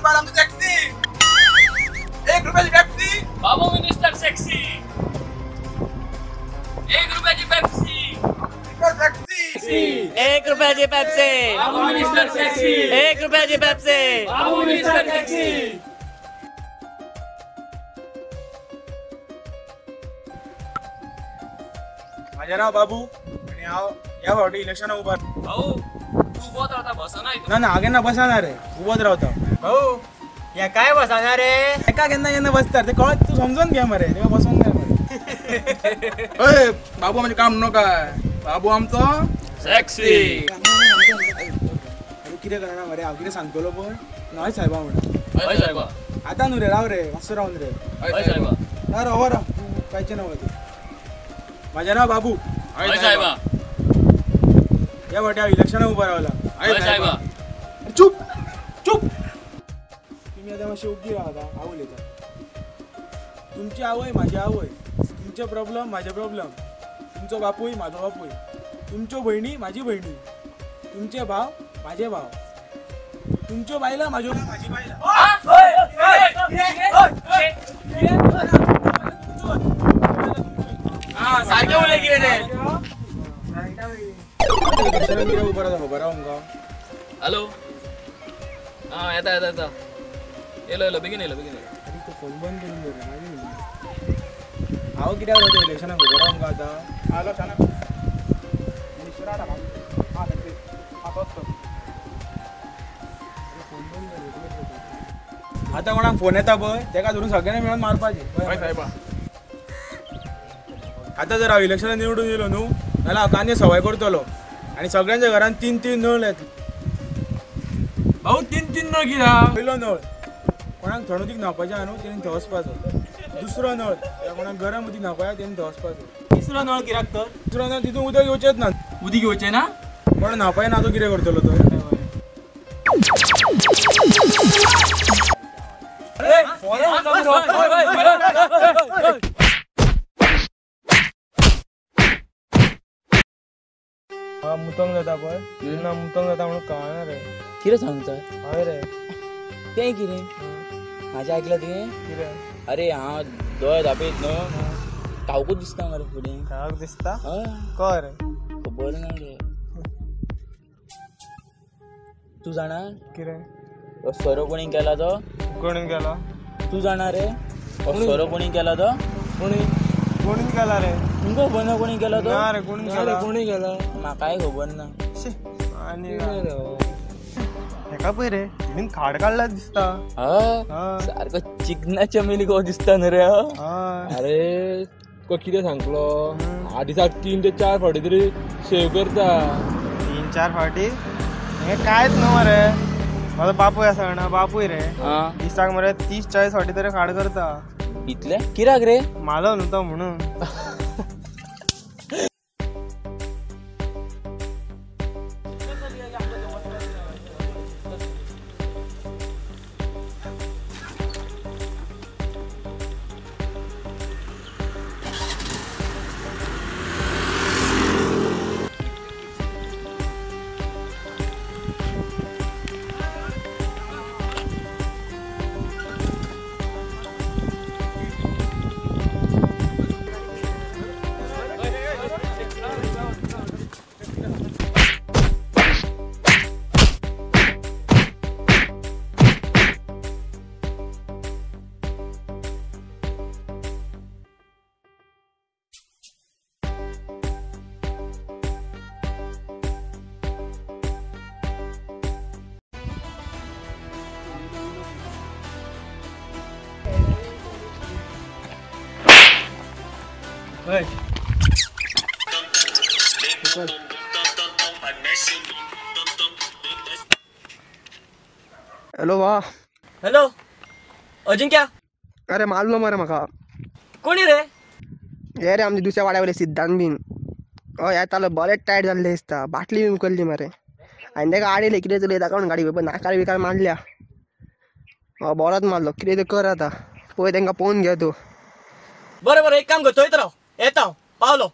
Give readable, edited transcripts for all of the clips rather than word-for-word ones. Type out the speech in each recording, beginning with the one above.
रुपयाला आमची टॅक्सी. 1 रुपयाची पेप्सी. बाबू मिनिस्टर सेक्सी. 1 रुपयाची पेप्सी. 1 रुपयाची पेप्सी. बाबू मिनिस्टर सेक्सी. 1 रुपयाची पेप्सी. बाबू मिनिस्टर सेक्सी. माझे नाव बाबू आणि हांव ह्या फावटी इलेक्शनाक उबो. भाऊ तू उबोत रावता बसना. ना ना हांव केन्ना बसना रे, उबोत रावता. भाऊ या काय बसना रे? एका केन्ना केन्ना बसता ते कळत, तूं समजून घे मरे, तेका बसोंक जाय मरे. हय बाबू म्हणजे काम न्हू काय, बाबू आमचो सेक्सी. अरे कितें करना मरे, हांव कितें सांगतलो पळय. न्हय साहेबा म्हणून. हय साहेबा. आतां न्हू रे, राव रे मातसो रावन रे. हय साहेबा. ना राव राव, तूं कांयचें ना वता. माझे नाव बाबू. हय साहेबा. ह्या फावटी हांव इलेक्शनाक उबो रावला. हय साहेबा. चूप चूप. तुमी आतां मातशे ओग्गी रावात, हांव उलयतां. तुमची आवय म्हाजी आवय, तुमचे प्रॉब्लम म्हाजे प्रॉब्लम, तुमचो बापूय म्हाजो बापूय, तुमच्यो भयणी म्हाजी भयणी, तुमचे भाव म्हाजे भाव, तुमच्यो बायलां म्हाज्यो म्हाजी बायलां. सारकें उलय कितें तें. कित्याक उबो रावता खबर आहा तुमकां? हॅलो. आं येता येता येता. येयलो येयलो बेगीन येयलो बेगीन येयलो. आरे तो फोन बंद करून दवर मागीर. हांव कित्याक रावता इलेक्शनाक खबर आहा तुमकां आतां? हॅलो शाना आतां कोणाक फोन येता पळय तेका धरून सगळ्यांनी मेळून मारपाचें. साहेबा. आतां जर हांव इलेक्शनाक निवडून येयलो न्हू जाल्यार हांव कांदे सवाय करतलो आनी सगळ्यांच्या घरान 3-3 नळ येतले. भाऊ 3-3 नळ कित्याक? पयलो नळ कोणाक थंड उदीक न्हांवपाचें आहा न्हू तेणी थंय वचपाचो. दुसरो नळ कोणाक गरम उदीक न्हांवपाचें तेणी थंय वचपाचो. तिसरो नळ कित्याक तर? तिसरो नळ तितून उदक येवचेंच ना. उदीक येवचें ना? कोण न्हांवपाचें ना तो कितें करतलो तर? मुतंग जाता पळय तेन्ना मुतंग जाता म्हणून कळना रे. कितें सांगता? हय रे. तें कितें म्हाजें आयकलां तुवें? कितें? अरे हांव दोळे धांपयत न्हू कावकूच दिसता मरे फुडें. कावक दिसता? हय. कर खबर ना रे. तूं जाणा कितें? सोरो कोणी केला तो? कोणी केला? तूं जाणा रे सोरो कोणी केला तो? कोणी कोणी केला रे? तुमकां खबर ना कोणी केला तो? ना रे कोणी केला? कोणी केला म्हाकाय खबर ना. आनी हेका पळय रे बीन खाड काडला दिसता. हय सारको चिकना चमेली कसो दिसता न्हू रे. अरे तुका कितें सांगतलो, दिसाक 3 ते 4 फावटी तरी शेव करता. 3-4 फावटी हें कांयच न्हू मरे. म्हाजो बापूय आसा ना, बापूय रे दिसाक मरे 30-40 फावटी तरी खाड करता. इतले कित्याक रे? म्हालो न्हू तो म्हणून. हॅलो वा. हॅलो अजिंक्य. अरे मारलो मरे म्हाका. कोणी रे? हे रे आमच्या दुसऱ्या वाड्यावयले सिद्धांत बीन. हय येतालो बरें टायट जाल्लें दिसता, बाटली बीन उखल्ली मरे आनी तेका आडयलें कितें चलयता कोण गाडी पळय नाकार बिकार मारल्या. हय बरोच मारलो, कितें तें कर आतां पळय तेंकां पळोवन घे तूं. बरें बरें एक काम कर, थंयच राव, येता हांव, पावलो.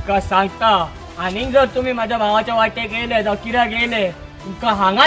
तुमकां सांगता आनीक जर तुमी म्हाज्या भावाच्या वाटेक येयले जावं कित्याक येयले तुमकां हांगा